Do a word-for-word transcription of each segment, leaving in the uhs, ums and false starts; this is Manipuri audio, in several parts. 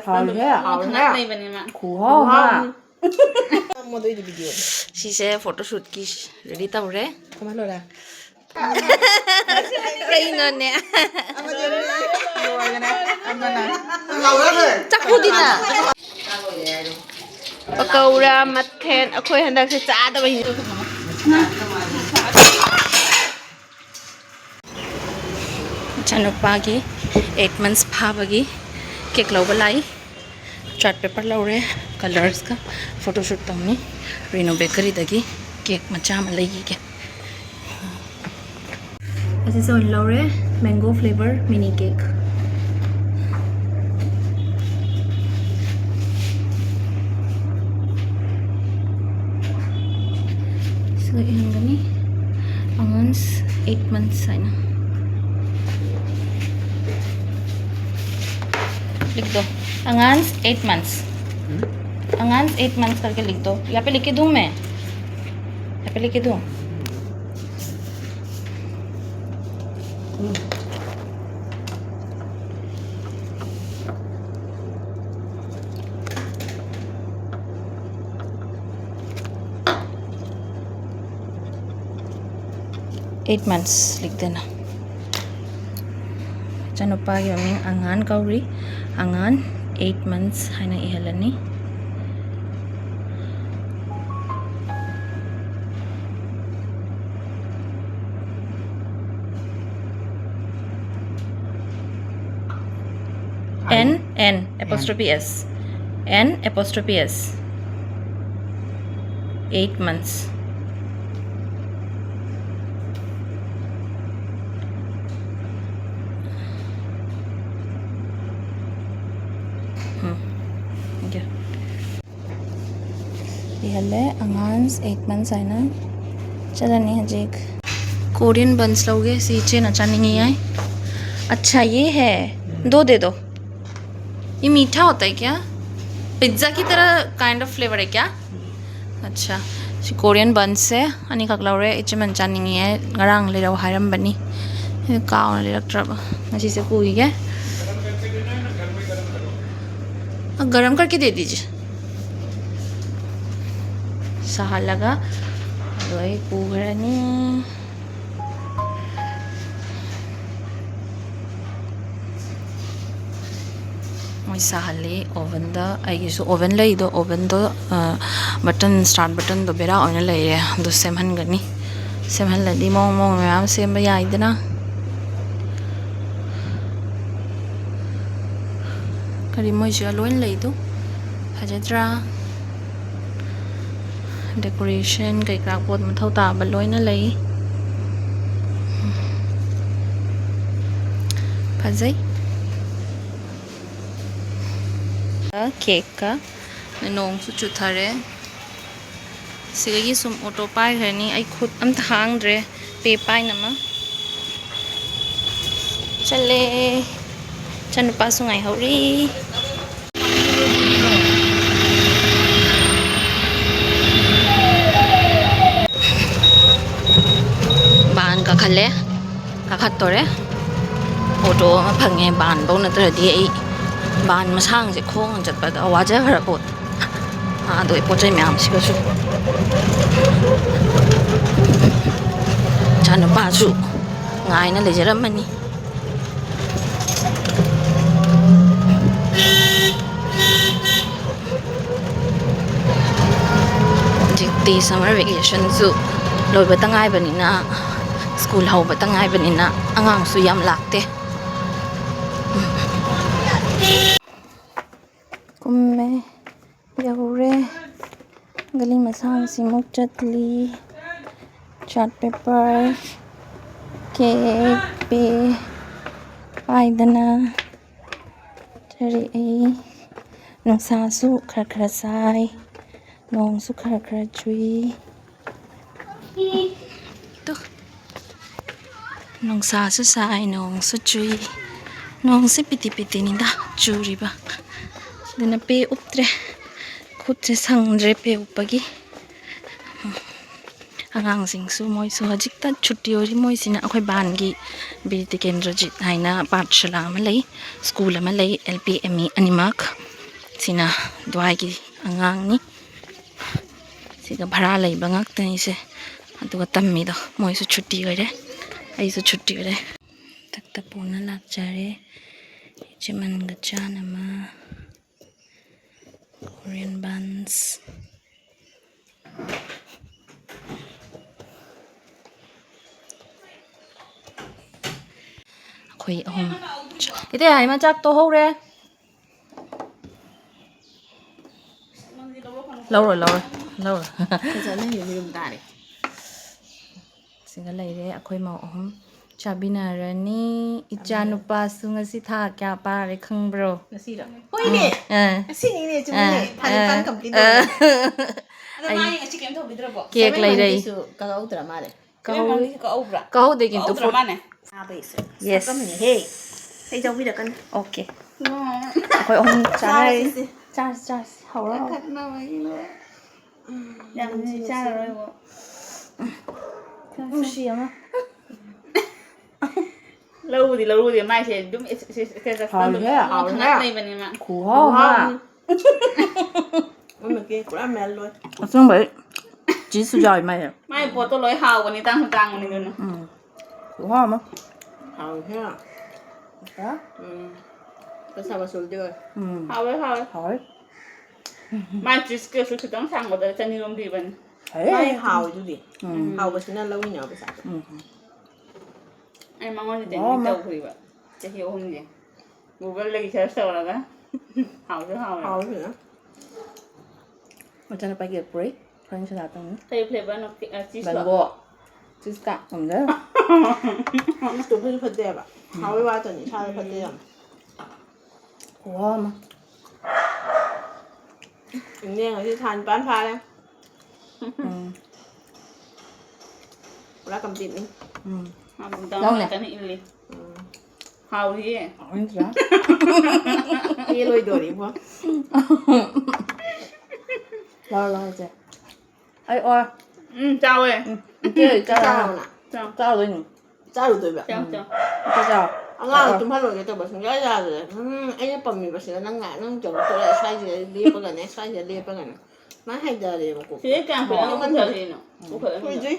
ꯍꯥꯎꯔꯦ, ꯍꯥꯎꯔꯦ꯫ ꯈꯨꯍꯥꯎ ꯑꯃ꯫ ꯃꯗꯨꯏꯗꯤ video꯫ ꯁꯤꯁꯦ photoshootꯀꯤ ready ꯇꯧꯔꯦ꯫ ꯀꯃꯥꯏꯅ ꯂꯣꯏꯔꯦ? ꯀꯩꯅꯣꯅꯦ? ꯂꯣꯏꯔꯦ꯫ ꯑꯃꯅ꯫ ꯆꯥꯛꯈꯨꯗꯤꯅ꯫ ꯄꯀꯧꯔꯥ ꯃꯊꯦꯜ ꯑꯩꯈꯣꯏ ꯍꯟꯗꯛꯁꯦ ꯆꯥꯗꯕ ꯍꯤꯟꯖꯥꯡ꯫ ꯏꯆꯥꯅꯨꯄꯥꯒꯤ eight months ꯐꯥꯕꯒꯤ cake ꯂꯧꯕ ꯂꯥꯛꯏ꯫ Chart paper ꯂꯧꯔꯦ, colorsꯀ photoshoot ꯇꯧꯅꯤ꯫ ꯔꯦꯅꯨ bakeryꯗꯒꯤ cake ꯃꯆꯥ ꯑꯃ ꯂꯩꯈꯤꯒꯦ꯫ ꯑꯁꯤꯁꯨ ꯑꯣꯏꯅ ꯂꯧꯔꯦ, mango flavour mini cake꯫ ꯁꯤꯒ ꯏꯍꯟꯒꯅꯤ, ꯑꯉꯥꯡꯁ eight months ꯍꯥꯏꯅ꯫ लिख दो, अंगांस eight months। अंगांस eiट मंथ्स करके लिख दो। यहाँ पे लिख के दूँ मैं? यहाँ पे लिख के दूँ? Eight months लिख देना। ꯏꯆꯥꯅꯨꯄꯥꯒꯤ ꯃꯃꯤꯡ ꯑꯉꯥꯟ ꯀꯧꯔꯤ꯫ ꯑꯉꯥꯟ eight months ꯍꯥꯏꯅ ꯏꯍꯜꯂꯅꯤ꯫ N, N apostrophe S, N apostrophe S, eight months. ꯎꯝ, ꯏꯍꯜꯂꯦ, ꯑꯉꯥꯡꯁ eight months ꯍꯥꯏꯅ꯫ ꯆꯠꯂꯅꯤ ꯍꯧꯖꯤꯛ꯫ Korean buns ꯂꯧꯒꯦ, ꯁꯤ ꯏꯆꯦꯅ ꯆꯥꯅꯤꯡꯉꯤ ꯍꯥꯏ꯫ अच्छा, ये है, दो दे दो। ये मीठा होता है क्या? पिज़्ज़ा की तरह kind of flavour है क्या? अच्छा, ꯁꯤ Korean bunsꯁꯦ ꯑꯅꯤꯈꯛ ꯂꯧꯔꯦ꯫ ꯏꯆꯦꯃꯟ ꯆꯥꯅꯤꯡꯉꯤ ꯍꯥꯏ, ꯉꯔꯥꯡ ꯂꯩꯔꯛꯑꯣ ꯍꯥꯏꯔꯝꯕꯅꯤ, ꯑꯩꯅ ꯀꯥꯎꯅ ꯂꯩꯔꯛꯇ꯭ꯔꯕ꯫ ꯉꯁꯤꯁꯦ ꯄꯨꯈꯤꯒꯦ꯫ ꯒꯔꯝ ꯀꯔꯀꯦ ꯗꯦ ꯗꯤꯖꯤꯌꯦ꯫ ꯁꯥꯍꯜꯂꯒ ꯑꯗꯣ ꯑꯩ ꯄꯨꯈ꯭ꯔꯅꯤ꯫ ꯃꯣꯏ ꯁꯥꯍꯜꯂꯤ ꯑꯣꯚꯟꯗ꯫ ꯑꯩꯒꯤꯁꯨ ꯑꯣꯚꯟ ꯂꯩꯗꯣ, ꯑꯣꯚꯟꯗꯣ, ꯑ, ꯕꯇꯟ, ꯁ꯭ꯇꯥꯔꯠ ꯕꯇꯟꯗꯣ ꯕꯦꯔꯥ ꯑꯣꯏꯅ ꯂꯩꯔꯦ꯫ ꯑꯗꯨ ꯁꯦꯝꯍꯟꯒꯅꯤ꯫ ꯁꯦꯝꯍꯜꯂꯗꯤ ꯃꯑꯣꯡ ꯃꯑꯣꯡ ꯃꯌꯥꯝ ꯁꯦꯝꯕ ꯌꯥꯏꯗꯅ꯫ ꯀꯔꯤ ꯃꯣꯏꯁꯤꯒ ꯂꯣꯏ ꯂꯩꯗꯣ? ꯐꯖꯗ꯭ꯔꯥ? ꯗꯦꯀꯣꯔꯦꯁꯟ ꯀꯩꯀꯥ ꯄꯣꯠ ꯃꯊꯧ ꯇꯥꯕ ꯂꯣꯏꯅ ꯂꯩ꯫ ꯐꯖꯩ꯫ ꯀꯦꯛꯀ ꯅꯣꯡꯁꯨ ꯆꯨꯊꯔꯦ꯫ ꯁꯤꯗꯒꯤ ꯁꯨꯝ ꯑꯣꯇꯣ ꯄꯥꯏꯈ꯭ꯔꯅꯤ꯫ ꯑꯩ ꯈꯨꯠ ꯑꯝꯇ ꯍꯥꯡꯗ꯭ꯔꯦ꯫ ꯄꯦ ꯄꯥꯏꯅꯃ ꯆꯠꯂꯦ꯫ ꯏꯆꯥꯅꯨꯄꯥꯁꯨ ꯉꯥꯏꯍꯧꯔꯤ꯫ ꯕꯥꯟ ꯀꯥꯈꯠꯂꯦ꯫ ꯀꯥꯈꯠꯇꯣꯔꯦ꯫ ꯑꯣꯇꯣ ꯑꯃ ꯐꯪꯉꯦ꯫ ꯕꯥꯟꯐꯧ ꯅꯠꯇ꯭ꯔꯗꯤ ꯑꯩ ꯕꯥꯟ ꯃꯁꯥꯡꯁꯦ ꯈꯣꯡꯅ ꯆꯠꯄꯗ ꯋꯥꯖꯈ꯭ꯔ ꯄꯣꯠ꯫ ꯑꯗꯣ ꯑꯩ ꯄꯣꯠ ꯆꯩ ꯃꯌꯥꯝꯁꯤꯒꯁꯨ꯫ ꯏꯆꯥꯅꯨꯄꯥꯁꯨ ꯉꯥꯏꯅ ꯂꯩꯖꯔꯝꯃꯅꯤ꯫ ꯍꯧꯖꯤꯛꯇꯤ ꯁꯝꯃꯔ ꯚꯦꯀꯦꯁꯟꯁꯨ ꯂꯣꯏꯕꯇ ꯉꯥꯏꯕꯅꯤꯅ, ꯁ꯭ꯀꯨꯜ ꯍꯧꯕꯇ ꯉꯥꯏꯕꯅꯤꯅ ꯑꯉꯥꯡꯁꯨ ꯌꯥꯝ ꯂꯥꯛꯇꯦ꯫ ꯀꯨꯝꯃꯦ꯫ ꯌꯧꯔꯦ꯫ ꯒꯂꯤ ꯃꯁꯥꯡꯁꯤꯃꯨꯛ ꯆꯠꯂꯤ꯫ ꯆꯥꯔꯠ ꯄꯦꯄꯔ, ꯀꯦꯛ, ꯄꯦ ꯄꯥꯏꯗꯅ ꯆꯠꯂꯤ꯫ ꯅꯨꯡꯁꯥꯁꯨ ꯈꯔ ꯈꯔ ꯁꯥꯏ, ꯅꯣꯡꯁꯨ ꯈꯔ ꯈꯔ ꯆꯨꯏ꯫ ꯇꯨ꯫ ꯅꯨꯡꯁꯥꯁꯨ ꯁꯥꯏ, ꯅꯣꯡꯁꯨ ꯆꯨꯏ꯫ ꯅꯣꯡꯁꯦ ꯄꯤꯇꯤ ꯄꯤꯇꯤꯅꯤꯗ ꯆꯨꯔꯤꯕ꯫ ꯑꯗꯨꯅ ꯄꯦ ꯎꯞꯇ꯭ꯔꯦ꯫ ꯈꯨꯠꯁꯦ ꯁꯪꯗ꯭ꯔꯦ ꯄꯦ ꯎꯞꯄꯒꯤ꯫ ꯑꯉꯥꯡꯁꯤꯡꯁꯨ ꯃꯣꯏꯁꯨ ꯍꯧꯖꯤꯛꯇ ꯁꯨꯇꯤ ꯑꯣꯏꯔꯤ꯫ ꯃꯣꯏꯁꯤꯅ ꯑꯩꯈꯣꯏ ꯕꯥꯟꯒꯤ ꯕꯤꯔ ꯇꯤꯀꯦꯟꯗ꯭ꯔꯖꯤꯠ ꯍꯥꯏꯅ ꯄꯥꯊꯁꯥꯂꯥ ꯑꯃ ꯂꯩ, ꯁ꯭ꯀꯨꯜ ꯑꯃ ꯂꯩ, ꯑꯦꯜ ꯄꯤ, ꯑꯦꯝ ꯏ ꯑꯅꯤꯃꯛ꯫ ꯁꯤꯅ ꯗꯨꯕꯥꯏꯒꯤ ꯑꯉꯥꯡꯅꯤ꯫ ꯁꯤꯒ ꯚꯔꯥ ꯂꯩꯕ ꯉꯥꯛꯇꯅꯤ ꯁꯦ꯫ ꯑꯗꯨꯒ ꯇꯝꯃꯤꯗꯣ꯫ ꯃꯣꯏꯁꯨ ꯁꯨꯇꯤ ꯑꯣꯏꯔꯦ, ꯑꯩꯁꯨ ꯁꯨꯇꯤ ꯑꯣꯏꯔꯦ꯫ ꯃꯊꯛꯇ ꯄꯨꯅ ꯂꯥꯛꯆꯔꯦ꯫ ꯆꯤꯃꯟꯒ ꯆꯥꯅꯃ꯫ Korean buns꯫ ꯑꯩꯈꯣꯏ ꯑꯍꯨꯝ꯫ ꯏꯇꯩ ꯍꯥꯏꯃ ꯆꯥꯛ ꯇꯣꯛꯍꯧꯔꯦ꯫ ꯂꯧꯔꯣ, ꯂꯧꯔꯣ, ꯂꯧꯔꯣ꯫ ꯐꯖꯅ ꯌꯦꯡꯕꯤꯔꯝ ꯇꯥꯔꯦ꯫ ꯁꯤꯒ ꯂꯩꯔꯦ ꯑꯩꯈꯣꯏ ꯃꯧ ꯑꯍꯨꯝ ꯆꯥꯕꯤꯟꯅꯔꯅꯤ꯫ ꯏꯆꯥ ꯅꯨꯄꯥꯁꯨ ꯉꯁꯤ ꯊꯥ ꯀꯌꯥ ꯄꯥꯔꯦ ꯈꯪꯕ꯭ꯔꯣ? ꯉꯁꯤꯔꯣ? ꯍꯣꯏꯅꯦ꯫ ꯑꯥ꯫ ꯉꯁꯤꯅꯤꯅꯦ, ꯆꯨꯝꯃꯤꯅꯦ꯫ ꯑꯥ, ꯊꯥ ꯅꯤꯄꯥꯟ ꯑꯥ, complete ꯑꯥ꯫ ꯑꯣꯏꯔꯦ꯫ ꯑꯗꯣ ꯑꯩ ꯃꯥꯒꯤ ꯉꯁꯤ ꯀꯩꯝ ꯇꯧꯕꯤꯗ꯭ꯔꯕꯣ? Cake ꯂꯩꯔꯦ꯫ Seven monthsꯀꯤꯁꯨ ꯀꯛꯍꯧꯗ꯭ꯔ ꯃꯥꯜꯂꯦ꯫ ꯀꯛꯍꯧ-, seven monthsꯀꯤꯁꯨ ꯀꯛꯍꯧꯕ꯭ꯔꯥ? ꯀꯛꯍꯧꯗꯦ, ꯀꯤꯟꯇꯨ ꯀꯛꯍꯧꯗ꯭ꯔ four-, ꯃꯥꯅꯦ? ꯆꯥꯕꯩꯁꯦ꯫ Yes꯫ ꯁꯛꯀꯝꯅꯦꯍꯦ꯫ ꯑꯩ ꯆꯧꯕꯤꯔꯛꯀꯅꯤ꯫ Okay꯫ ꯑꯩꯈꯣꯏ ꯑꯍꯨꯝ ꯆꯥꯔꯁꯤ꯫ ꯆꯥꯔꯁꯤ, ꯆꯥꯔꯁꯤ꯫ ꯍꯧꯔꯣ, ꯍꯧꯔꯣ꯫ ꯀꯛꯊꯠꯅꯕꯒꯤ ꯂꯣꯏꯔꯦ꯫ ꯌꯥꯝ ꯆꯥꯔꯔꯣꯏꯕꯣ꯫ ꯅꯨꯡꯁꯤ ꯑꯃ꯫ ꯂꯧꯕꯨꯗꯤ ꯂꯧꯔꯨꯗꯦ, ꯃꯥꯏꯁꯦ ꯑꯗꯨꯝ ꯏꯁ-, ꯏꯁ-, statusꯇ ꯑꯗꯨꯝ ꯍꯥꯎꯔꯦ, ꯍꯥꯎꯔꯦ꯫ ꯊꯥꯒꯠ ꯂꯩꯕꯅꯦ ꯃꯥ꯫ ꯈꯨꯍꯥꯎ ꯑꯃ꯫ ꯈꯨꯍꯥꯎ ꯑꯃ꯫ ꯃꯣꯏ ꯃꯀꯦ ꯄꯨꯔꯥ ꯃꯌꯥꯝ ꯂꯣꯏ꯫ ꯑꯁꯦꯡꯕꯩ ꯆꯤꯁꯁꯨ ꯌꯥꯎꯋꯤ ꯃꯥꯏꯁꯦ꯫ ꯃꯥꯏ ꯄꯣꯠꯇꯣ ꯂꯣꯏ ꯍꯥꯎꯕꯅꯤ, ꯇꯥꯡꯁꯨ ꯇꯥꯡꯕꯅꯤ ꯑꯗꯨꯅ꯫ ꯎꯝ꯫ ꯈꯨꯍꯥꯎ ꯑꯃ꯫ ꯍꯥꯎꯋꯦ ꯍꯦ꯫ ꯍꯥ? ꯎꯝ꯫ ꯄꯩꯁꯥ ꯋꯁꯨꯜꯗꯤ ꯑꯣꯏ꯫ ꯎꯝ꯫ ꯍꯥꯎꯋꯦ, ꯍꯥꯎꯋꯦ꯫ ꯍꯥꯎꯋꯦ꯫ ꯃꯥꯏ ꯆꯤꯁ ꯀꯦꯛꯁꯨ ꯈꯤꯇꯪ ꯁꯥꯡꯕꯗ ꯆꯅꯤꯔꯣꯝ ꯄꯤꯕꯅꯤ꯫ ꯍꯦ꯫ ꯃꯥꯏ ꯍꯥꯎꯋꯤꯗꯨꯗꯤ꯫ ꯎꯝ꯫ ꯍꯥꯎꯕꯁꯤꯅ ꯂꯧꯔꯤꯅꯦꯕ ꯄꯩꯁꯥꯗꯣ꯫ ꯎꯝ꯫ ꯑꯩ ꯃꯉꯣꯟꯗ ꯗꯦꯅꯤ ꯋꯥꯎ, ꯃꯥ꯫ ꯇꯧꯈ꯭ꯔꯤꯕ ꯆꯍꯤ ꯑꯍꯨꯝꯁꯦ꯫ Googleꯗꯒꯤ search ꯇꯧꯔꯒ꯫ ꯍꯥꯎꯁꯨ ꯍꯥꯎꯋꯦ꯫ ꯍꯥꯎꯋꯦ ꯐꯖꯅ꯫ ꯃꯆꯥꯅꯨꯄꯥꯒꯤ ꯄꯨꯔꯛꯏ꯫ ꯐ꯭ꯔꯦꯟꯁ ꯂꯥꯛꯇꯕꯅꯤ꯫ ꯀꯩ flavorꯅꯣ? ꯑ, cheeseꯂꯣ? Mango꯫ Cheese ꯀ ꯉꯝꯖꯔꯣꯏ꯫ Cheeseꯇꯣ ꯐꯁꯨ ꯐꯠꯇꯦ ꯍꯥꯏꯕ꯫ ꯍꯥꯎꯕꯩ ꯋꯥꯇꯅꯤ, ꯏꯁꯥꯗ ꯐꯠꯇꯦ ꯌꯥꯝ꯫ ꯈꯨꯍꯥꯎ ꯑꯃ꯫ ꯏꯅꯦ ꯉꯁꯤ ꯊꯥ ꯅꯤꯄꯥꯟ ꯐꯥꯔꯦ꯫ ꯎꯝ꯫ ꯄꯨꯔꯥ completeꯅꯤ꯫ ꯎꯝ꯫ ꯃꯥꯕꯨ ꯅꯪꯅꯦ? ꯗꯥꯎꯟꯂꯣꯗ ꯀꯟꯅ ꯏꯜꯂꯤ꯫ ꯎꯝ꯫ ꯍꯥꯎꯔꯤꯌꯦ꯫ ꯍꯥꯎꯔꯤ ꯅꯠꯇ꯭ꯔꯥ? ꯄꯦꯜꯂꯣꯏꯗꯧꯔꯤꯕꯣ꯫ ꯂꯥꯎ, ꯂꯥꯎ, ꯏꯆꯦ꯫ ꯑꯩ ꯑꯣ꯫ ꯎꯝ, ꯆꯥꯎꯋꯦ꯫ ꯎꯝ, ꯏꯆꯦ, ꯆꯥꯔꯣ꯫ ꯆꯥꯔꯣꯅ꯫ ꯆꯥꯎ꯫ ꯆꯥꯔꯨꯗꯣꯏꯅꯤ꯫ ꯆꯥꯔꯨꯗꯣꯏꯕ? ꯆꯥꯎ, ꯎꯝ꯫ ꯆꯥꯎ꯫ ꯏꯆꯦ, ꯆꯥꯎ꯫ ꯑꯉꯥꯡ ꯇꯨꯝꯍꯜꯂꯣꯏꯒꯦ ꯇꯧꯕ ꯁꯨꯡꯌꯥ ꯌꯥꯗ꯭ꯔꯦ꯫ ꯎꯝ, ꯑꯩꯅ ꯄꯝꯃꯤꯕꯁꯤꯅ ꯅꯪ ꯉꯥꯏ-, ꯅꯪ ꯇꯧꯔꯛꯇꯣꯔꯦ꯫ ꯁ꯭ꯋꯥꯏꯁꯤꯗ ꯂꯦꯞꯄꯒꯅꯦ, ꯁ꯭ꯋꯥꯏꯁꯤꯗ ꯂꯦꯞꯄꯒꯅꯦ꯫ ꯃꯥ ꯍꯩꯊꯔꯦꯕꯀꯣ꯫ ꯁꯤꯗ ꯀꯌꯥꯝ ꯀꯨꯏꯅ ꯑꯃꯨꯛ ꯄꯨꯊꯔꯤꯅꯣ? ꯄꯨꯈꯠꯂꯣ꯫ ꯀꯨꯏꯗ꯭ꯔꯤ꯫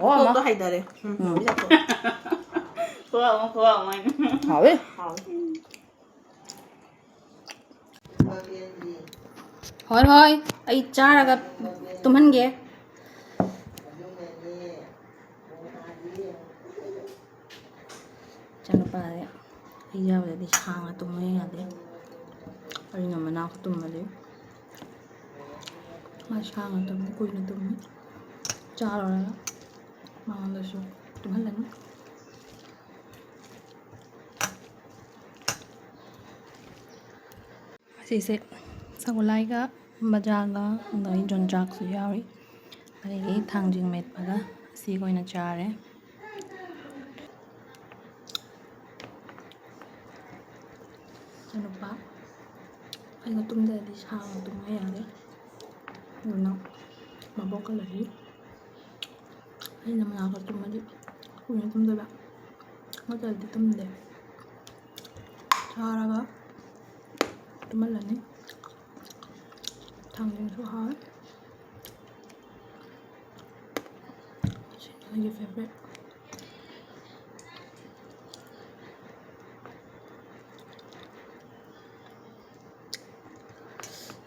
ꯀꯣꯛꯇꯣ ꯍꯩꯊꯔꯦ꯫ ꯎꯝ, ꯎꯝ꯫ ꯈꯨꯕꯥꯛ ꯑꯃ, ꯈꯨꯕꯥꯛ ꯑꯃ ꯍꯥꯏꯅ꯫ ꯍꯥꯎꯋꯦ꯫ ꯍꯥꯎꯋꯦ꯫ ꯍꯣꯏ, ꯍꯣꯏ, ꯑꯩ ꯆꯥꯔꯒ ꯇꯨꯝꯍꯟꯒꯦ꯫ ꯏꯆꯥꯅꯨꯄꯥꯁꯦ ꯑꯩ ꯌꯥꯎꯗ꯭ꯔꯗꯤ ꯁꯥꯡꯅ ꯇꯨꯝꯕ ꯌꯥꯗꯦ꯫ ꯑꯩꯅ ꯃꯅꯥꯛꯇ ꯇꯨꯝꯃꯗꯤ ꯃꯥ ꯁꯥꯡꯅ ꯇꯨꯝꯃꯤ, ꯀꯨꯏꯅ ꯇꯨꯝꯃꯤ꯫ ꯆꯥ ꯂꯣꯏꯔꯒ ꯃꯉꯣꯟꯗꯁꯨ ꯇꯨꯝꯍꯜꯂꯅꯤ꯫ ꯑꯁꯤꯁꯦ ꯁꯒꯣꯜꯍꯋꯥꯏꯒ ꯕꯖꯥꯒ ꯑꯗꯒꯤ ꯌꯣꯡꯆꯥꯛꯁꯨ ꯌꯥꯎꯔꯤ꯫ ꯑꯗꯒꯤ ꯊꯥꯡꯖꯤꯡ ꯃꯦꯠꯄꯒ ꯑꯁꯤꯒ ꯑꯣꯏꯅ ꯆꯥꯔꯦ꯫ ꯏꯆꯥꯅꯨꯄꯥ ꯑꯩꯒ ꯇꯨꯝꯗ꯭ꯔꯗꯤ ꯁꯥꯡꯅ ꯇꯨꯝꯕ ꯌꯥꯗꯦ꯫ ꯑꯗꯨꯅ ꯃꯕꯣꯛꯀ ꯂꯩꯔꯤ꯫ ꯑꯩꯅ ꯃꯅꯥꯛꯇ ꯇꯨꯝꯃꯗꯤ ꯀꯨꯏꯅ ꯇꯨꯝꯗꯣꯏꯕ, ꯅꯠꯇ꯭ꯔꯗꯤ ꯇꯨꯝꯗꯦ꯫ ꯆꯥꯔꯒ ꯇꯨꯝꯍꯜꯂꯅꯤ꯫ ꯊꯥꯡꯖꯤꯡꯁꯨ ꯍꯥꯎꯋꯦ꯫ ꯁꯤꯅ ꯑꯩꯒꯤ ꯐꯦꯕꯔꯦꯠ꯫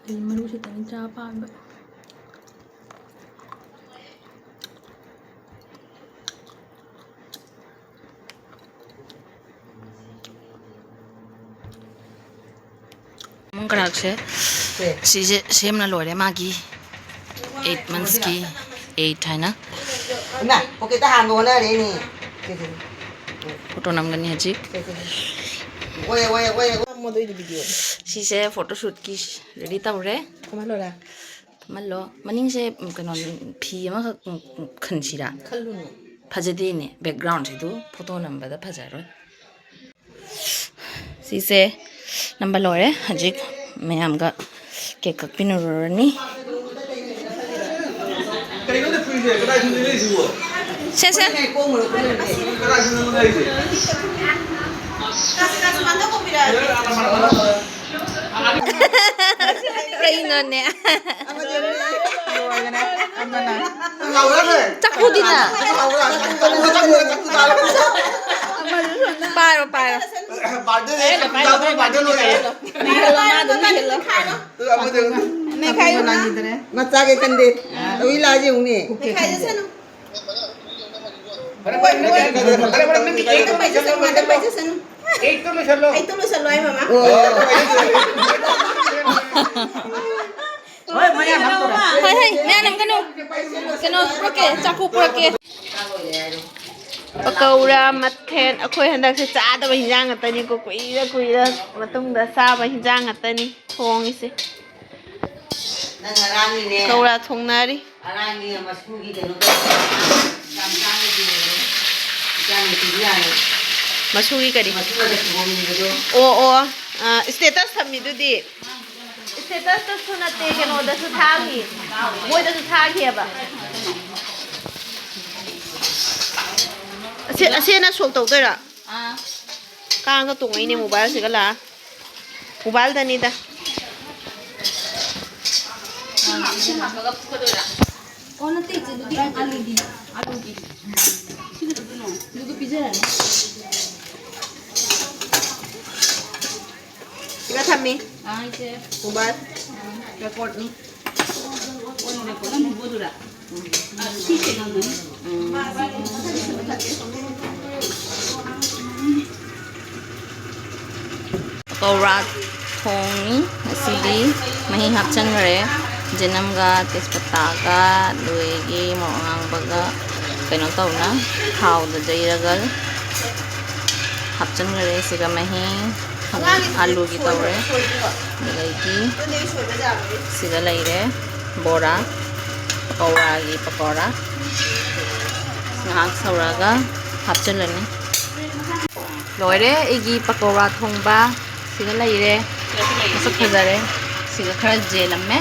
ꯑꯩ ꯃꯔꯨꯁꯤꯇꯪ ꯆꯥ ꯄꯥꯝꯕ꯫ ꯃꯣꯡ ꯀꯔꯥꯛꯁꯦ ꯁꯤꯁꯦ ꯁꯦꯝꯅ ꯂꯣꯏꯔꯦ, ꯃꯥꯒꯤ ꯑꯩꯠ ꯃꯟꯁꯀꯤ ꯑꯩꯠ ꯍꯥꯏꯅ꯫ ꯏꯃꯥ, ꯄꯣꯀꯦꯠꯇ ꯍꯥꯟꯕ ꯍꯣꯠꯅꯔꯦꯅꯦ꯫ ꯁꯦ, ꯁꯦ, ꯁꯦ꯫ ꯐꯣꯇꯣ ꯅꯝꯒꯅꯤ ꯍꯧꯖꯤꯛ꯫ ꯁꯦ, ꯁꯦ, ꯁꯦ꯫ ꯑꯣꯏ, ꯑꯣꯏ, ꯑꯣꯏ, ꯑꯣꯏ꯫ ꯅꯝꯃꯣꯗꯣ ꯑꯩꯗꯤ ꯚꯤꯗꯤꯑꯣ꯫ ꯁꯤꯁꯦ ꯐꯣꯇꯣ ꯁꯨꯠꯀꯤ ꯔꯦꯗꯤ ꯇꯧꯔꯦ꯫ ꯊꯝꯍꯜꯂꯣꯔꯥ? ꯊꯝꯍꯜꯂꯣ꯫ ꯃꯅꯤꯡꯁꯦ ꯀꯩꯅꯣ, ꯐꯤ ꯑꯃꯈꯛ ꯈꯟꯁꯤꯔꯥ? ꯈꯜꯂꯨꯅꯨ꯫ ꯐꯖꯗꯦꯅꯦ, ꯕꯦꯛꯒ꯭ꯔꯥꯎꯟꯁꯤꯗꯨ ꯐꯣꯇꯣ ꯅꯝꯕꯗ ꯐꯖꯔꯣꯏ꯫ ꯁꯤꯁꯦ ꯅꯝꯕ ꯂꯣꯏꯔꯦ꯫ ꯍꯧꯖꯤꯛ ꯃꯌꯥꯝꯒ ꯀꯦꯛ ꯀꯛꯄꯤꯅꯔꯨꯔꯅꯤ꯫ ꯀꯩꯅꯣꯅꯦ ꯐꯨꯔꯤꯁꯦ? ꯀꯗꯥꯏ ꯐꯨꯔꯤꯅꯣ ꯂꯩꯁꯤꯕꯣ? ꯁꯦ, ꯁꯦ꯫ ꯀꯩꯅꯣꯅꯦ? ꯆꯥꯛꯐꯨꯗꯤꯅ? ꯄꯥꯏꯔꯣ, ꯄꯥꯏꯔꯣ꯫ ꯃꯆꯥꯒꯤ ꯀꯟꯗꯦ꯫ ꯂꯧꯏ ꯂꯥꯛꯑꯁꯦ ꯌꯦꯡꯉꯨꯅꯦ꯫ ꯍꯣꯏ, ꯃꯌꯥꯝ ꯍꯥꯞꯇꯣꯔꯦ꯫ ꯍꯣꯏ, ꯍꯣꯏ, ꯃꯌꯥꯝ ꯀꯩꯅꯣ, ꯀꯩꯅꯣ ꯄꯨꯔꯛꯀꯦ, ꯆꯥꯛꯀꯨ ꯄꯨꯔꯛꯀꯦ꯫ ꯄꯀꯧꯔꯥ ꯃꯊꯦꯜ, ꯑꯩꯈꯣꯏ ꯍꯟꯗꯛꯁꯦ ꯆꯥꯗꯕ ꯍꯤꯟꯖꯥꯡ ꯉꯥꯛꯇꯅꯤꯀꯣ, ꯀꯨꯏꯔ ꯀꯨꯏꯔ ꯃꯇꯨꯡꯗ ꯆꯥꯕ ꯍꯤꯟꯖꯥꯡ ꯉꯥꯛꯇꯅꯤ ꯊꯣꯡꯉꯤꯁꯦ꯫ ꯅꯪ ꯉꯔꯥꯡꯒꯤꯅꯦ꯫ ꯄꯀꯧꯔꯥ ꯊꯣꯡꯅꯔꯤ꯫ ꯉꯔꯥꯡꯒꯤ ꯃꯁꯨꯒꯤ ꯀꯩꯅꯣ ꯇꯧꯕ ꯌꯥꯝ ꯇꯥꯡꯅ ꯄꯤꯕꯅꯦ꯫ ꯏꯆꯥꯅꯨꯄꯤꯒꯤ ꯌꯥꯅꯤ꯫ ꯃꯁꯨꯒꯤ ꯀꯔꯤ? ꯃꯁꯨꯅ ꯁꯪꯒꯣꯝ ꯏꯕꯗꯣ꯫ ꯑꯣ, ꯑꯣ꯫ ꯑ, status ꯊꯝꯃꯤꯗꯨꯗꯤ꯫ Statusꯇꯁꯨ ꯅꯠꯇꯦ, ꯀꯩꯅꯣꯗꯁꯨ ꯊꯥꯈꯤ꯫ ꯃꯣꯏꯗꯁꯨ ꯊꯥꯈꯤꯑꯕ꯫ ꯑꯁꯤ, ꯑꯁꯤꯅ ꯁꯣꯛ ꯇꯧꯗꯣꯏꯔꯥ? ꯑꯥ꯫ ꯀꯥꯡꯒ ꯇꯣꯡꯉꯛꯏꯅꯦ ꯃꯣꯕꯥꯏꯜꯁꯤꯒ ꯂꯥꯛꯑ꯫ ꯃꯣꯕꯥꯏꯜꯗꯅꯤꯗ꯫ ꯑꯥ, ꯏꯁꯤꯡ ꯍꯥꯞꯄꯒ ꯐꯨꯠꯀꯗꯣꯏꯔꯥ? ꯑꯣ, ꯅꯠꯇꯦ, ꯏꯆꯦ, ꯑꯗꯨꯗꯤ ꯑꯂꯨꯒꯤ, ꯑꯂꯨꯒꯤ꯫ ꯁꯤ ꯀꯩꯗꯧꯗꯣꯏꯅꯣ? ꯑꯗꯨꯒ ꯄꯤꯖꯔꯅꯤ꯫ ꯁꯤꯒ ꯊꯝꯃꯤ꯫ ꯑꯥ, ꯏꯆꯦ꯫ ꯃꯣꯕꯥꯏꯜ꯫ ꯑꯥ꯫ ꯔꯦꯀꯣꯔꯠꯅꯤ꯫ ꯑꯣꯟ ꯔꯦꯀꯣꯔꯠ ꯑꯃ ꯄꯤꯕꯗꯨꯔꯥ? ꯎꯝ꯫ ꯁꯤ ꯀꯩꯅꯣꯗꯨꯅꯤ꯫ ꯎꯝ꯫ ꯄꯀꯧꯔꯥ ꯊꯣꯡꯉꯤ꯫ ꯉꯁꯤꯗꯤ ꯃꯍꯤ ꯍꯥꯞꯆꯟꯈ꯭ꯔꯦ꯫ ꯖꯦꯅꯝꯒ ꯇꯦꯖꯄꯇꯥꯒ ꯑꯗꯨꯗꯒꯤ ꯃꯣꯔꯣꯛ ꯑꯉꯥꯡꯕꯒ ꯀꯩꯅꯣ ꯇꯧꯅ ꯊꯥꯎꯗ ꯌꯩꯔꯒ ꯍꯥꯞꯆꯟꯈ꯭ꯔꯦ꯫ ꯁꯤꯒ ꯃꯍꯤ ꯑꯂꯨꯒꯤ ꯇꯧꯔꯦ꯫ ꯑꯗꯨꯗꯒꯤ ꯁꯤꯒ ꯂꯩꯔꯦ ꯕꯣꯔꯥ, ꯄꯀꯧꯔꯥꯒꯤ ꯄꯀꯧꯔꯥ꯫ ꯉꯥꯏꯍꯥꯛ ꯁꯧꯔꯒ ꯍꯥꯞꯆꯤꯜꯂꯅꯤ꯫ ꯂꯣꯏꯔꯦ ꯑꯩꯒꯤ ꯄꯀꯧꯔꯥ ꯊꯣꯡꯕ꯫ ꯁꯤꯒ ꯂꯩꯔꯦ꯫ ꯃꯁꯛ ꯐꯖꯔꯦ꯫ ꯁꯤꯒ ꯈꯔ ꯌꯦꯜꯂꯝꯃꯦ꯫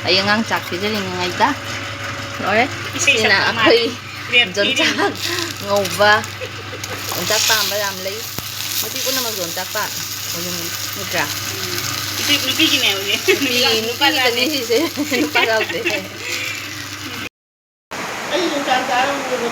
ꯑꯩ ꯑꯉꯥꯡ ꯆꯥꯛ ꯄꯤꯖꯔꯤꯉꯩꯗ꯫ ꯂꯣꯏꯔꯦ꯫ ꯏꯁꯩ ꯁꯤꯅ ꯁꯛꯄ ꯃꯥꯜꯂꯦ꯫ ꯑꯩꯈꯣꯏ ꯌꯣꯟꯆꯥꯛ ꯉꯧꯕ, ꯌꯣꯟꯆꯥꯛ ꯄꯥꯝꯕ ꯌꯥꯝ ꯂꯩ꯫ ꯅꯨꯄꯤ ꯄꯨꯝꯅꯃꯛ ꯌꯣꯟꯆꯥꯛ ꯄꯥꯝꯃꯤ꯫ ꯅꯠꯇ꯭ꯔꯥ? ꯅꯨꯄꯤ, ꯅꯨꯄꯤꯒꯤꯅꯦ ꯍꯧꯖꯤꯛ꯫ ꯅꯨꯄꯤ, ꯅꯨꯄꯥ ꯅꯨꯄꯤꯒꯤꯗꯅꯤ ꯆꯥꯗꯦ꯫ ꯁꯤꯁꯦ꯫ ꯅꯨꯄꯥ ꯌꯥꯎꯗꯦ꯫ ꯑꯩ ꯌꯣꯡꯆꯥꯛ ꯆꯥꯔꯝꯃꯦꯕ꯫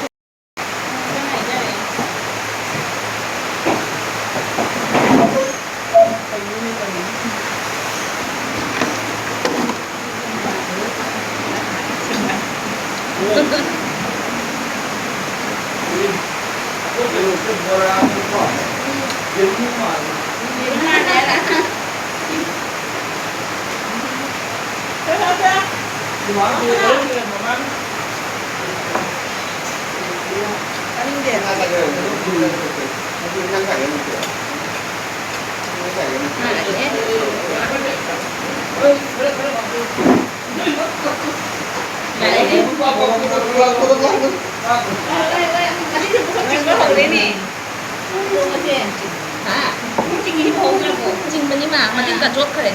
ꯆꯤꯡꯕꯅꯤ ꯃꯥ, ꯃꯇꯤꯟ ꯀꯥꯊꯣꯛꯈ꯭ꯔꯦ꯫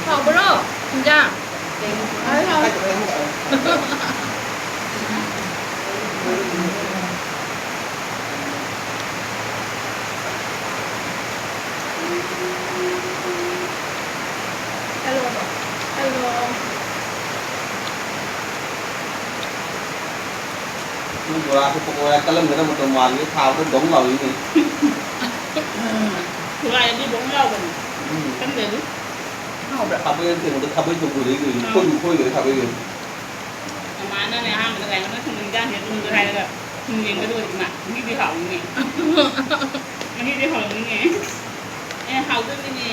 ꯍꯥꯎꯕ꯭ꯔꯣ? ꯍꯤꯟꯖꯥꯡ? ꯅꯪ ꯕꯣꯔꯥꯁꯨ ꯄꯀꯧꯔꯥ ꯀꯜꯂꯝꯒꯗꯕ ꯃꯇꯝ ꯃꯥꯜꯂꯤ, ꯊꯥꯕꯗ ꯗꯧ ꯂꯥꯎꯏꯅꯦ꯫ ꯊꯨꯒꯥꯏꯔꯗꯤ ꯗꯧ ꯂꯥꯎꯕꯅꯤ꯫ ꯎꯝ꯫ ꯈꯪꯗꯦ ꯑꯗꯨ꯫ ꯍꯥꯎꯕ꯭ꯔꯥ? ꯈꯥꯕꯩ ꯑꯃ ꯊꯦꯡꯕꯗ ꯈꯥꯕꯩ ꯆꯧꯀ꯭ꯔꯤꯗꯒꯤ ꯀꯩꯅꯣ, ꯑꯥ꯫ ꯈꯣꯏꯕꯨ ꯈꯣꯏꯈ꯭ꯔꯦ ꯈꯥꯕꯩꯒ꯫ ꯃꯃꯥꯅꯅꯦ ꯑꯍꯥꯟꯕꯗ ꯀꯩꯅꯣꯅ ꯊꯨꯝ ꯍꯤꯟꯖꯥꯡꯁꯦ ꯊꯨꯝꯗꯣ ꯍꯥꯏꯔꯒ ꯊꯨꯝ ꯌꯦꯡꯒꯗꯕ ꯏꯃꯥ, ꯃꯍꯤꯗꯤ ꯍꯥꯎꯅꯤꯅꯦ꯫ ꯃꯍꯤꯗꯤ ꯍꯥꯎꯅꯤꯅꯦ꯫ ꯑꯦ, ꯍꯥꯎꯗꯣꯏꯅꯤꯅꯦ꯫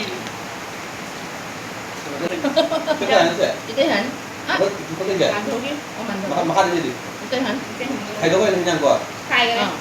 ꯀꯩ ꯍꯥꯏꯅꯣ ꯁꯦ? ꯏꯇꯩ ꯍꯥꯏꯅꯤ꯫ ꯑ? ꯃꯊꯛ, ꯃꯊꯛ ꯂꯩꯁꯦ? ꯀꯥꯡꯍꯧꯒꯤ꯫ ꯑꯣ, ꯀꯥꯡꯍꯧꯒꯤ꯫ ꯃꯈꯥ, ꯃꯈꯥꯗ ꯂꯩꯗꯤ? ꯏꯇꯩ ꯍꯥꯏꯅꯤ꯫ ꯏꯇꯩ ꯍꯥꯏꯅꯤ꯫ ꯈꯥꯏꯗꯣꯛꯈ꯭ꯔꯦ ꯍꯤꯟꯖꯥꯡ ꯀꯣ? ꯈꯥꯏꯈ꯭ꯔꯦ꯫ ꯑꯥ꯫